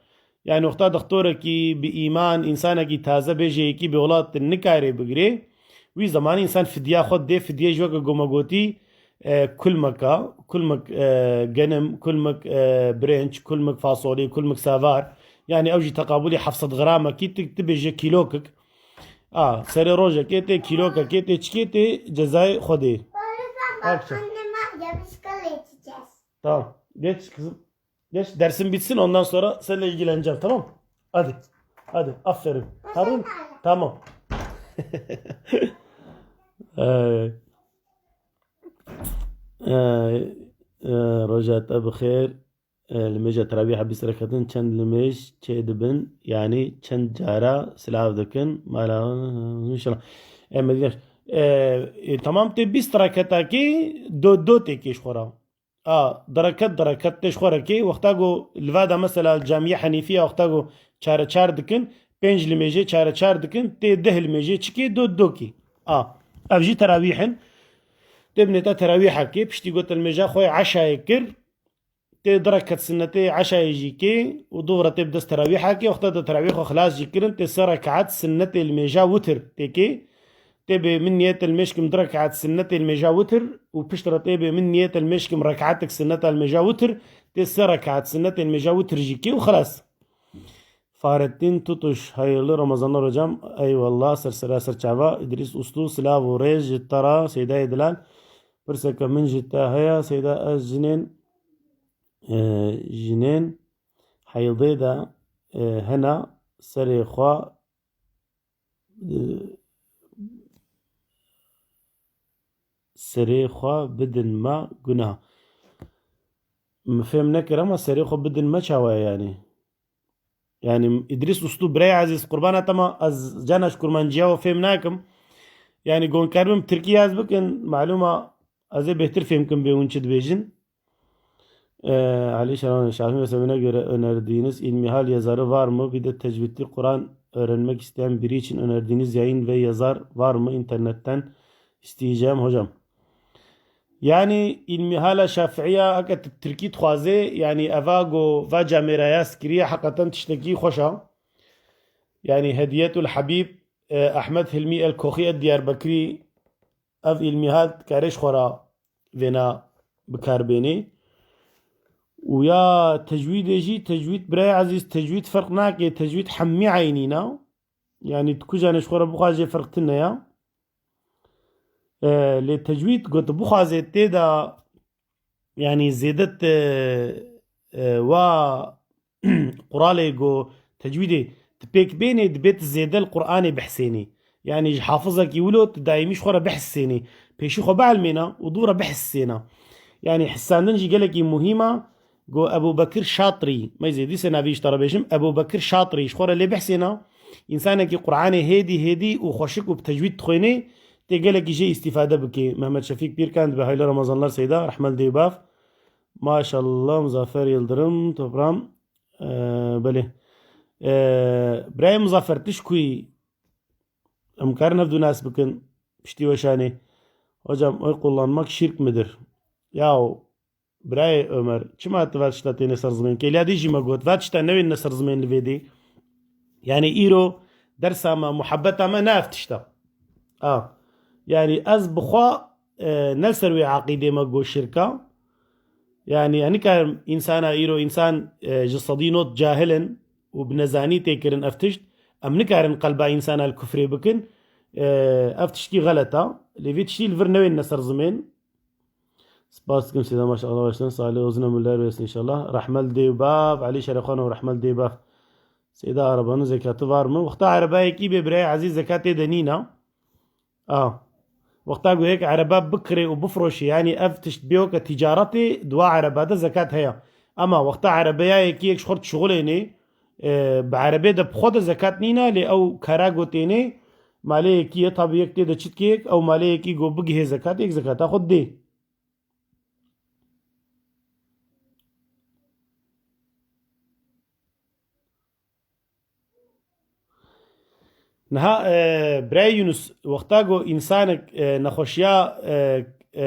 Yani wexta doktorekî bi îman, însanekî taze bêje yekî bi welat nikarê bigirê, wî zemanî însan fidya xwe dê, fidyê ji weke goma gotî, e, kulmeka, kulmek, e, genim, kulmek, e, birinç, kulmek fasolî, kulmek savar. Yani ew jî teqabulî heft sed gramekî tu, tu bêje kîlokik. A, serê rojekê tê, kîlokekê tê, çikê tê cezayê xwe dê. Akşam. Tamam. Geç kızım. Geç, dersin bitsin, ondan sonra seninle ilgileneceğim, tamam? Hadi. Hadi, aferin. Harun, tamam. Ee, ee, ee, Roja te bi xêr. Ee, li mêja teravîha bîst reketin çend li mêj çê dibin? Yani çend cara silav dikin? Mala, inşallah. Ee, Medine, ee, e, tamam, tê bîst reketakî do, do têkê ji xwe re. A, dereket, dereket tê ji xwe re kê. Wexta ku li va de mesela camiye Henîfiya wexta ku çare çar dikin, pênc li mêjê çare çar dikin, tê deh li mêjê çikê do, do kê. A, ev jî terawîh in. Tê binêta terawîha kê, piştî ku te li mêja xwe eşayê kir, tê dereket sinnetê eşayê jî kê û dû re tê bi dest terawîha kê. Wexta te terawîh xwe xilas jî kirin, tê sê rekat sinnetê li mêja witir tê kê. Tê bê min niyet li mêj kim du rekat sinnetê li mêja witir û pişt re tê bê min niyet li mêj kim rekatek sinneta li mêja witir, tê sê rekat sinnetê li mêja witir jî kê û xilas. Fahrettin Tutuş, hayırlı Ramazanlar hocam. Eyvallah, ser sera ser çava. İdris Uslu, silav û rêz ji te re, Seydayê Dilal. Pirseke min ji te heye, Seyda, ez jinên, e, jinên heydê de, e, hena serê xwe, e, serê xwe bidin me guna. Min fêm nekir, ama serê xwe bidin me çawa ye yani? Yani Idris Ustu, birey ezîz, qurbana te ma, ez cana ji kurmanciya we fêm nakim. Yani gon keribim tirkî yaz bikin, malûma ez ê bêhtir fêm kim bê hûn çi dibêjin. Ee, Ali Şaran, şahsım ve sevine göre önerdiğiniz ilmihal yazarı var mı? Bir de tecvidli Kur'an öğrenmek isteyen biri için önerdiğiniz yayın ve yazar var mı? İnternetten isteyeceğim hocam. Yani ilmihala Şafiiya heke tu tirkî dixwazê, yani eva go va camêraya skiriye heqeten tiştekî xweş a. Yani Hediyetul Habib, e, Ahmet Hilmi El Koxi El Diyarbekirî, ev îlmîhat karê ji xwe re vêna bi kar bênê. Û ya tecwîdê jî, tecwîd birayê ezîz, tecwîd ferq nake, tecwîd hemî eynî ne. Yanî tu kujanê ji xwe re bixwazê ferq tune ya. E, lê tecwîd ku tu bixwazê tê de, yanî zêde te, e, wa quralê ku tecwîdê tu pêk bênê, dibê tu zêde li Qur'anê bihsênî. Yanî ji hafizekî wilo tu daîmî ji xwe re bihsênî. Pêşî xwe bielmêne û dû re bihsêne. Yanî hissandin jî gelekî muhîm e. Go Ebu Bekir Şatrî, me zêdî se navî ji te re bêjim, Ebu Bekir Şatrî ji xwe re lê bihsêne. Însanekî Qur'anê hêdî hêdî û xweşik û bi tecwîd dixwênê, tê gelekî jê îstîfade bike. Mehmet Şefîk Pîrkan dibe hayli Ramazanlar Seyda, rehmet dê bav. Maşallah, Muzaffer Yıldırım, toprağım. Ee, belê. Ee, Birayê Muzaffer, tu ji ku yî? Em karin hevdû nas bikin, piştî weşanê. Hocam, oy kullanmak şirk midir? Yaw, Birayê Ömer, çima tu va tişta têne ser zimên? Kêliya dî jî me got, va tişta newêne ser zimên li vê dê. Yani îro dersa me, muhabbeta me ne ev tişta. A. Yani ez bi xwe, e, ne ser wê aqîdê me got şirka. Yani ez nikarim însana îro însan, e, ji sedî not cahil in û bi nezanî tê kirin ev tişt. Em nikarin qelba însana li kufrê bikin. E, ev tiştî xelet a. Lê vê tiştî li vir newêne ser zimên. Spas dikim Seyda, maşallah, baştan salih uzun ömürler versin inşallah. Rahmet dê û bav, Ali Şerefxan û rahmet dê bav. Seyda, arabanın zekatı var mı? Wexta erebayekî bê birayê ezîz zekatê de nîna. A. Wexta ku yek ereba bikirê û bifroşê, yanî ev tişt bê weke tîcaretê, di wa ereba de zekat heye. Ema wexta erebeyayekî yek ji xwe dişixulênê, e, bi erebê de bi xwe de zekat nîna, lê ew kara gotênê, Malê yekî ye, tabî yek tê de çitkê yek, ew malê yekî go bigihê zekat, yek zekata xwe dê. Niha, e, birayê Yunus, wexta ku însanek, e, nexweşiya, e, e,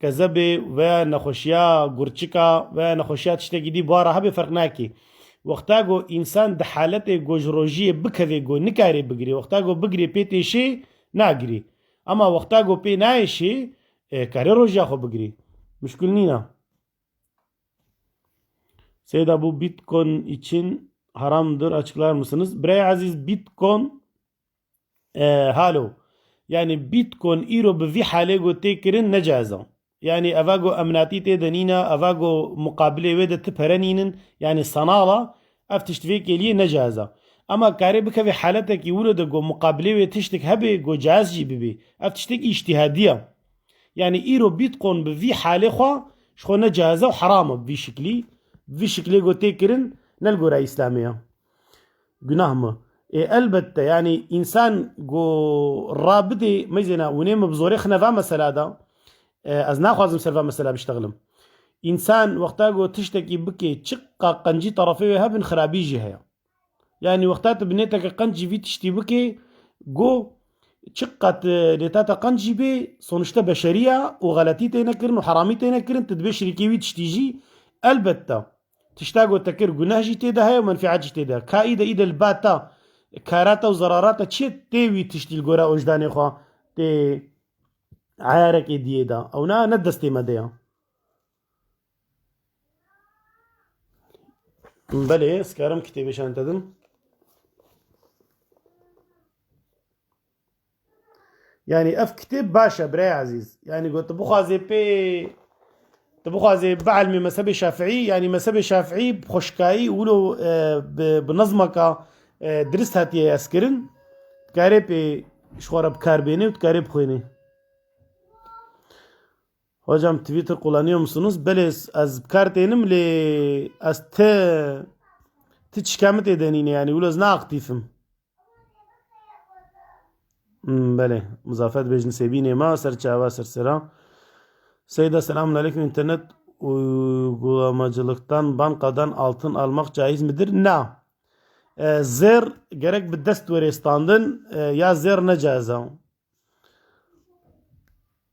kezebê veya nexweşiya gurçika veya nexweşiya tiştekî dî bi wa re hebe ferq nake. Wexta ku însan di haletê ku ji rojiyê bikeve ku nikarê bigirê, wexta ku bigirê pê tê şê nagirê. Ama wexta ku pê nayê şê, e, kare rojiya xwe bigirê. Muşkil nîne. Seyda, bu Bitcoin için haramdır, açıklar mısınız? Birayê ezîz, Bitcoin, e, halo. Yani Bitcoin îro bi vî halê ku tê kirin necaiz e. Yani eva ku emnatî tê de nîne, eva ku muqabilê wê de ti pere nînin, yani sanal e, ev tişt vê kêliyê necaiz e. Ema karê bikeve haletekî wilo de ku muqabilê wê tiştek hebe ku caiz jî bibe. Ev tiştek îctihadî ye. Yani îro Bitcoin bi vî halê xwe ji xwe ne caiz e û heram e bi vî şiklî. Bi vî şiklê ku tê kirin ne li gora Îslamê ye. Gunah mı? Ê, elbette, yani însan ku rabidê, meyzêna, hûnê min bi zorê xine va mesela de, e, ez naxwazim ser va mesela biştexilim. Însan wexta ku tiştekî bike, çiqa qencî terefê wê hebin, xirabî jî heye. Yani wexta tu bi nêteke qenc jî vî tiştî bikê, go çiqat, e, nêta te qenc jî bê, sonuçta beşerî ya û xeletî têne kirin û heramî têne kirin, tu dibê şirîkê wî tiştî jî. Elbette, tişta ku te kir guneh jî tê de heye û menfîat jî tê de. Ka î de, î de li ba te, kara te û zerara te çi tê wî tiştî li gora ojdanê xwe tê eyarekê diyê de. Ew na ne destê me de ya. Belê, ez karim kitêbê şan te dim. Yani ev kitêb baş e, birayê ezîz. Yani got, tu bixwazê pê, tu bixwazê bielmê mezhebê Şafiî, yani mezhebê Şafiî bi xweşkayî wilo, e, bi, bi nizmeka, e, dirist hatiye hezkirin, dikarê pê ji xwe re bi kar bênê û dikarê bixwênê. Hocam, Twitter kullanıyor musunuz? Belê, ez bi kar tênim, lê ez ti, ti çika min tê de nîne, yani wilo ez ne aktif im. Hmm, belê. Muzaffer dibêjin sêbînê me, ser çava, ser sera. Seyda, selamun aleyküm. İnternet uygulamacılıktan bankadan altın almak caiz midir? Na. E, zêr gerek bi dest were standin, e, ya zêr ne caiz e.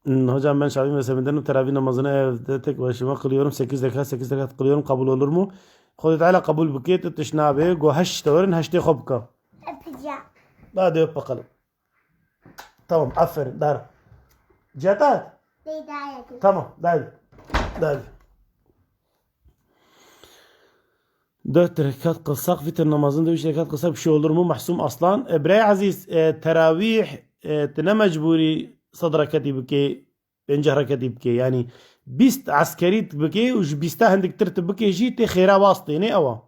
Hmm, hocam, ben Şafii mezhebinden teravih namazını evde tek başıma kılıyorum. Sekiz rekat, sekiz rekat kılıyorum. Kabul olur mu? Xwedê Teala qebûl bike, tu tişt nabe, go heşt tişt werin, heştê xwe bike. Yapacağım. Hadi öp bakalım. Tamam, aferin. Dar. Cetat. Tamam, hadi. Hadi. Dört rekat kılsak, vitir namazında üç rekat kılsak bir şey olur mu? Mahsum Aslan. E, birayê ezîz, e, teravîh, e, tu ne mecbûrî sed reketî bikê, pêncî reketî bikê. Yani bîst eskerî tu bikê û ji bîsta hindik tir tu bikê jî tê xêra wastê, ne ewa.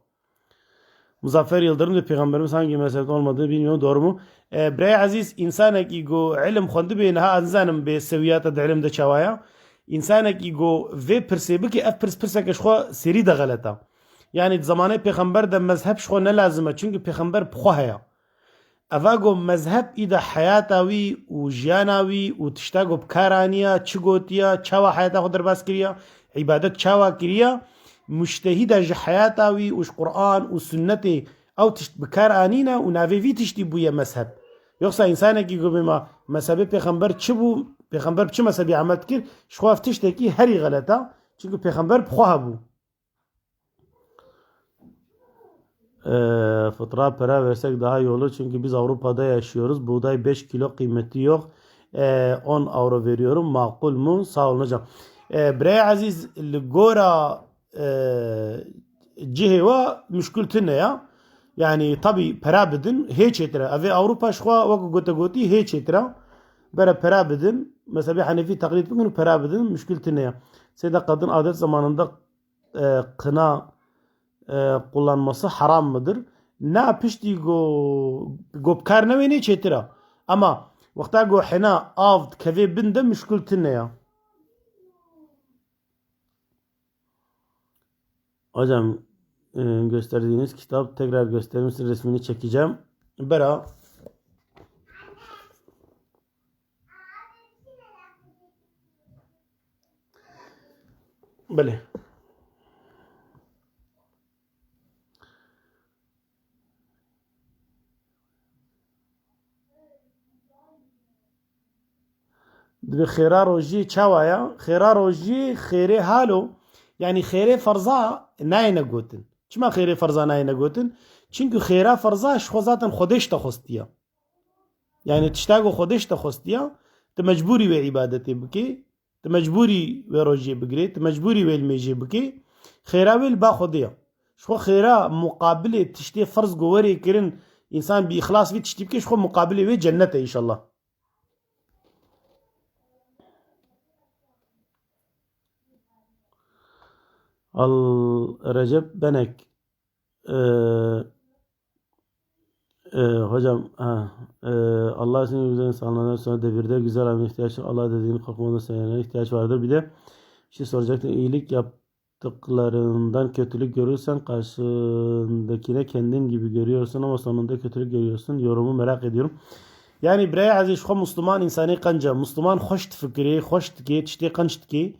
Muzaffer Yıldırım diyor, Peygamberimiz hangi mezhepte olmadığını bilmiyorum, doğru mu? E, birayê ezîz, însanekî ku ilim xwendibê, niha ez nizanim bê sewiyata di ilim de çawa ya. Însanekî ku vê pirsê bike, ev pirs pirseke ji xwe serî de xelet e. Yani di zamanê pêxember de mezheb ji xwe ne lazim e, çimkî pêxember bi xwe heye. Eva ku mezheb î de heyata wî û jiyana wî û tişta ku bi kar aniya, çi gotiya, çawa heyata xwe derbas kiriya, îbadet çawa kiriya, mujtehîda ji heyata wî û ji Quran û sunnetê ew tişt bi kar anîne û navê vî tiştî bûye mezheb. Yoksa însanekî ku bê ma mezhebê pêxember çi bû, pêxember bi çi mezhebî emel dikir, ji xwe ev tiştekî herî xelet e. Çimkî pêxember bi xwe hebû. Ee, fıtra para versek daha iyi olur çünkü biz Avrupa'da yaşıyoruz. Buğday beş kilo kıymeti yok. Ee, on euro veriyorum. Makul mu? Sağ olun hocam. Ee, birayê ezîz, li gora, e, cihê we muşkil tune ya. Yani tabi para bidin hê çêtir e. Evê Ewropa ji xwe wek gote gotî hê çêtir e. Bere para bidin. Mezhebê Hanefi teqlîd bikin û para bidin, muşkil tune ya. Seyda, kadın adet zamanında e, kına, e, kullanması haram mıdır? Na, piştî go, go bi kar newênê çêtir e. Ama wexta go hena av dikevê bin de muşkil tune ya. Hocam, e, gösterdiğiniz kitap, tekrar gösterir misin? Resmini çekeceğim. Bera. Belê. Dibe xêra rojiyê çawa ya? Xêra rojiyê xêrê halo, yanî xêrê ferza nayêne gotin. Çima xêrê ferza nayêne gotin? Çimkî xêra ferza ji xwe zaten Xwedê ji te xwestiya. Yanî tişta ku Xwedê ji te xwestiya, tu mecbûrî wê îbadetê bikê, tu mecbûrî wê rojiyê bigirê, tu mecbûrî wê limêjê bikê. Xêra wê li ba Xwedê ya. Ji xwe xêra muqabilê tiştê ferz ku werê kirin, însan bi îxlas vî tiştî bike, ji xwe muqabilê wê cennet e, înşallah. Al Recep Benek. Ee, ee, hocam, ha, ee, Allah için güzel insanlara sonra devirde güzel amel ihtiyaç, Allah dediğini korkmadan sevenlere ihtiyaç vardır. Bir de bir şey soracaktım. İyilik yaptıklarından kötülük görürsen karşındakine kendin gibi görüyorsun ama sonunda kötülük görüyorsun. Yorumu merak ediyorum. Yanî birayê ezîz, ji xwe Musliman însanê qenc e. Musliman xweş difikirê, xweş dikê, tiştê qenc dikê.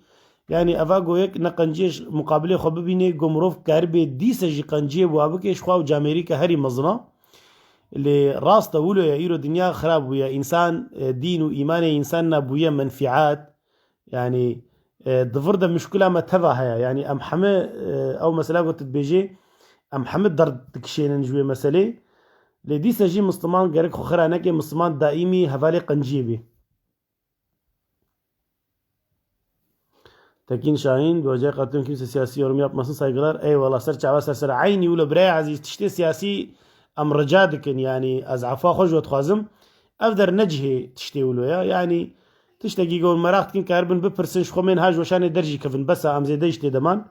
Yanî eva go yek ne qenciyê ji muqabilê xwe bibînê, go mirov karibe dîse jî qenciyê bi wa bike, ji xwe ew camêrîke herî mezin e. Lê rast e, wilo ye, îro dinya xirab bûye. Însan, e, dîn û îmanê însan na bûye menfîat. Yanî, e, di vir de muşkila me teva heye. Yanî em heme, e, ew mesela ku tu dibêjê, em heme derd dikişênin ji wê meselê. Lê dîse jî Misliman gerek xwe xira neke, Misliman daîmî hevalê qenciyê bê. Tekin Şahin, bu hocaya katılıyorum, kimse siyasi yorum yapmasın, saygılar. Eyvallah, ser çava, ser ser. Eynî wilo birayê ezîz, tiştê siyasî em rica dikin, yanî ez efa xwe ji we dixwazim. Ev der ne cihê tiştê wilo ya. Yanî tiştekî ku meraq dikin, karibin bipirsin, ji xwe mêrn ha ji weşanê derjî kevin. Bes e, em zêde jî tê de man.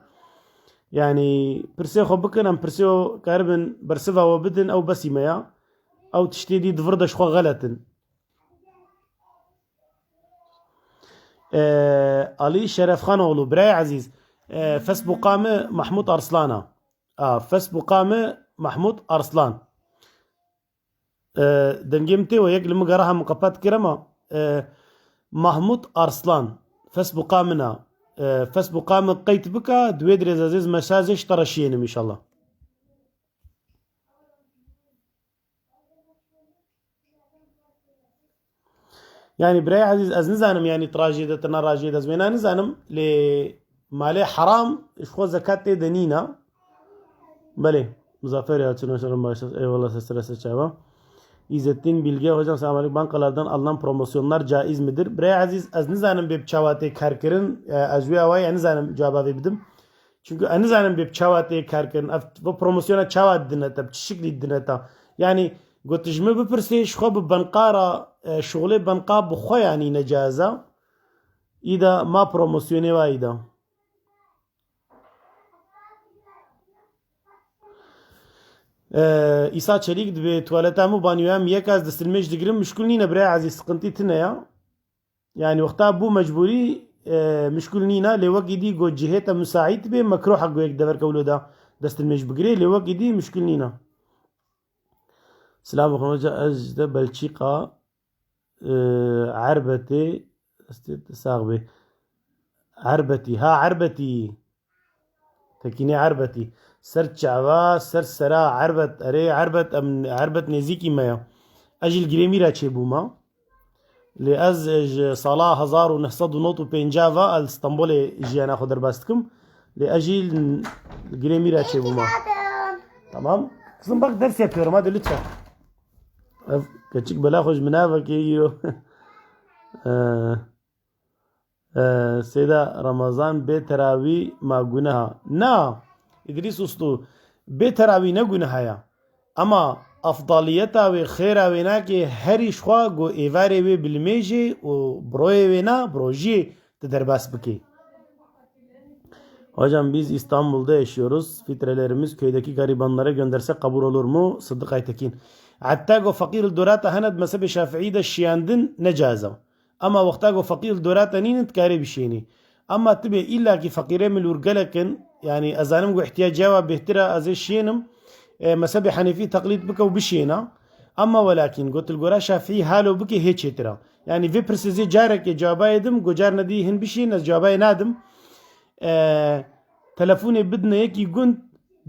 Yanî pirsê xwe bikin, em pirsê karibin bersiva we bidin, ew besî me ya. Ew tiştê dî di vir de ji xwe xelet in. Ee, Ali Şerefxanoğlu, birayê ezîz, ee, Facebooka me Mahmut Arslan a. A, Facebooka me Mahmut Arslan. Ee, dengê min tê we, yek li min geraha min qepat kir, ema, ee, Mahmut Arslan, Facebooka min a. Ee, Facebooka min qeyd bika, di wê dirêz ez ê mesajê ji te re şiyênim, înşallah. Yanî birayê ezîz, ez nizanim, yanî tu rajê de, tu ne rajê de, ez wêna nizanim, lê malê heram ji xwe zekat tê de nîna. Belê, Muzaffer ya, çuna şerim başlar. Eyvallah, sesine seçava. İzzettin Bilge, hocam selam aleyküm. Bankalardan alınan promosyonlar caiz midir? Birayê ezîz, ez nizanim bê bi çawa tê karkirin, e, ez wê awayê nizanim cevaba vê bidim. Çunku ez nizanim bê bi çawa tê karkirin. Ev, bu promosyona çawa didine te, bi çi şiklî didine te? Yanî, got ji min bipirsê, ji xwe bi benqa re, e, şixulê benqa bi xwe yanî ne caiz e. Îda ma promosyonê wa îda. E, Îsa Çelîk, dibê tuwaleta min û banyoya min yek e, ez destnimêj digirim, muşkul nîne birayê ezîz, sıkıntı tine ya. Yanî wexta bû mecbûrî, e, muşkul nîne, lê wekî dî got cihê te musaît bê, mekruh e got yek deverke wilo de destnimêj bigirê, lê wekî dî muşkul nîne. Silam xwe hoca, ez ji de Belçîka, e, Erbetê, ez tê te sax bê. Erbetî, ha, Erbetî. Tekînê Erbetî. Ser çava, ser sera Erbet. Erê Erbet, em, Erbet nêzîkî me ya. Ez jî li Girêmîra çêbûma. Lê ez ji sala hezar û neh sed û nod û pêncî ve li Stenbolê jiyana xwe derbas dikim. Lê ez jî li Girêmîra çêbûma. Tamam. Kızım bak ders yapıyorum hadi lütfen. Ev keçik bela xwe ji min navekê îro. Ee, Ee, Seyda Ramazan, bê terawî ma guneha? Na, Îdrîs Uslu, bê terawî ne guneha ya. Ema efdaliyeta wê, xêra wê nake herî ji xwe ku êvarê wê bilimêjê û bi royê wê na, bi rojiyê tu derbas bikê. Hocam biz İstanbul'da yaşıyoruz. Fitrelerimiz köydeki garibanlara göndersek kabul olur mu? Sıddık Aytekin. Hatta ku feqîr li dorata hene di mezhebê Şafiî de şiyandin ne caiz e. Ema wexta ku feqîr li dora te nînin, dikarê bişênî. Ema tibê îlla kî feqîrê min li wir gelek in, yanî ez zanim ku îhtiyacê wa bêhtir e, ez ê şiyênim, e, mezhebê Henefî teqlîd bike û bişiyêna. Ema welakîn, got li gora Şafîî halo bike hê çêtir e. Yanî vê pirsê zê carekê cewabê dim, got carna dî hin bişiyên, ez cewabê nadim. e, telefonê bidine yekî gund,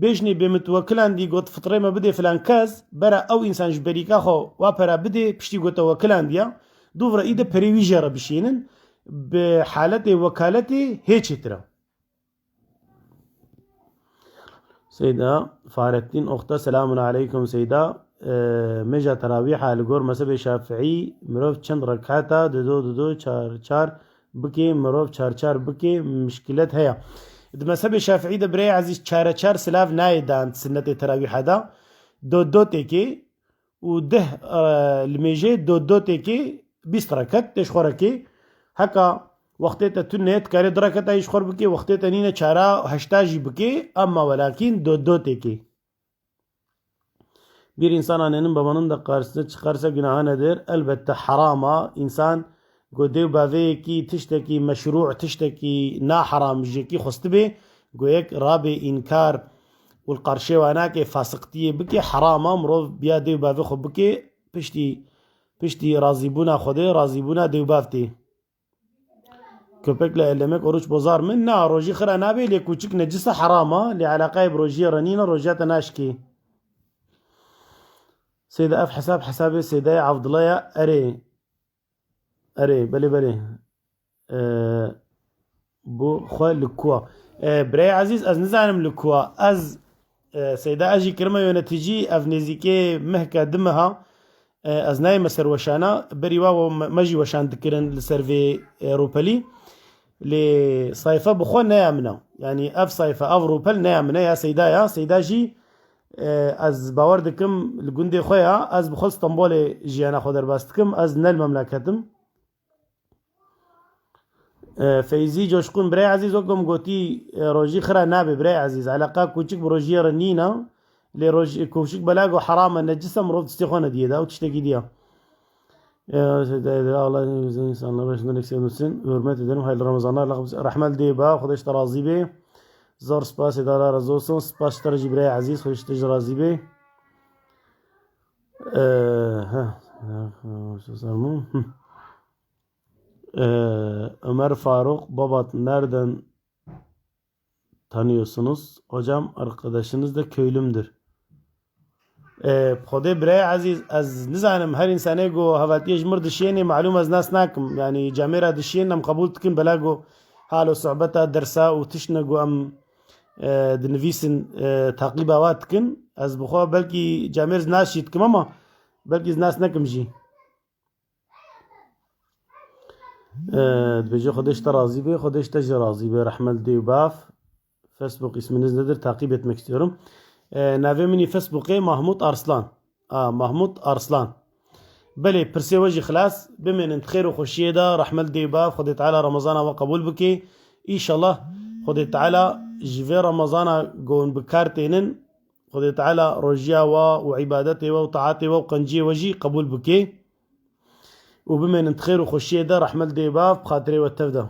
bêjnê bê min tu wekilandî got fitrê me bidê filan kes, bera ew însan ji berîka xwe wa pera bidê, piştî gote wekilandiya, dûvre î de perê wî jê re bişînin, bi haletê wekaletê hê çêtir e. Seyda Fahrettin Oxta, selamun aleykum Seyda. Ee, mêja terawîha li gor mezhebê Şafiî mirov çend rekata dido dido çar çar bikê, mirov çar çar bikê, mişkilet heye. Di mezhebê Şafiî de birayê ezîz çare çar silav nayê dan sinnetê terawîha de. Do do têkê û deh, e, limêjê do do têkê bîst reket tê ji xwe re kê. Heka wextê te tune dikarê du reketa jî ji xwe re bikê, wextê te nîne çara heşta jî bikê, emma welakîn do do têkê. Bir insana nenin babanın da karşısına çıkarsa günaha nedir? Elbette harama. İnsan go dê û bavê yekî tiştekî meşrû, tiştekî naheram ji yekî xwestibê, go yek rabê înkar û li qarşê wa nake, fasiqtiyê bike, herama mirov biya dê û bavê xwe bike, piştî, piştî razîbûna Xwedê, razîbûna dê û bav tê. Köpekle ellemek oruç bozar mı? Na, rojî xira nabe, lê kûçik necisa herama, lê eleqayê bi rojiyê re nîne, rojiya te naşkê. Seyda, ev hesab hesabê Seydayê Abdullah ya, erê. Erê, belê, belê. Ee, bu xwe li kua? Ee, birayê ezîz, ez nizanim li kua. Ez, e, Seyda, ez jî kirime yöneticî, ev nêzîkê mehke du meha. E, ez nayême ser weşana. Berî wa me, me jî weşan dikirin li ser vê, e, rûpelî. Lê sayfe bi xwe neya min e. Yanî ev sayfe, ev rûpel neya min e, ya Seyda ya. Seyda jî, e, ez bawer dikim li gundê xwe ya. Ez bi xwe Stenbolê jiyana xwe derbas dikim. Ez ne li memleketim. E, Feyzî Coşkun, birayê ezîz, wek min gotî, e, rojî xira nabe, birayê ezîz. Eleqa kûçik bi rojiyê re nîne. Lê roj-, kûçik belago heram e, necis e, mirov distê xwe nediyê de, ew tiştekî diya. E, Allah insanlar başından eksik etmesin. Hürmet ederim. Hayırlı Ramazanlar. Allah rahmet diye ba. Xwedê ji te razî bê. Zor spas, Seyda, Allah razı olsun. Spas ji te re jî, birayê ezîz. Xwedê ji te jî razî bê. E, heh. Hı. Ee, Ömer Faruk Babat, nereden tanıyorsunuz? Hocam, arkadaşınız da köylümdür. Ee, Xwedê birayê ezîz, ez nizanim, her însanê ku hevaltiyê ji mir dişênê, malûm ez nas nakim. Yanî camêra dişên em qebûl dikin, bela ku halo sohbeta dersa û tiştine ku em, e, dinivîsin, e, taqîba wa dikin. Ez bi xwe belkî camêr ez nas jî dikim ama belkî ez nas nekim jî. Ee, dibêje, Xwedê ji te razî bê, Xwedê ji te jî razî bê, rehmet dê û bav. Facebook isminiz nedir? Takip etmek istiyorum. Ee, navê min î Facebookê Mahmut Arslan. A, Mahmut Arslan. Belê, pirsê we jî xilas. Bimênin di xêr û xweşiyê de, rehmet dê û bav, Xwedê Teala Ramazana we qebûl bike. Înşallah Xwedê Teala ji vê Ramazana ku hûn bi kar tênin, Xwedê Teala rojiya we û îbadetê we û taetê we û qenciyê we jî qebûl bike. Û bimênin di xêr û xweşiyê de, rehmet dê û bav, bi xatirê we tev de.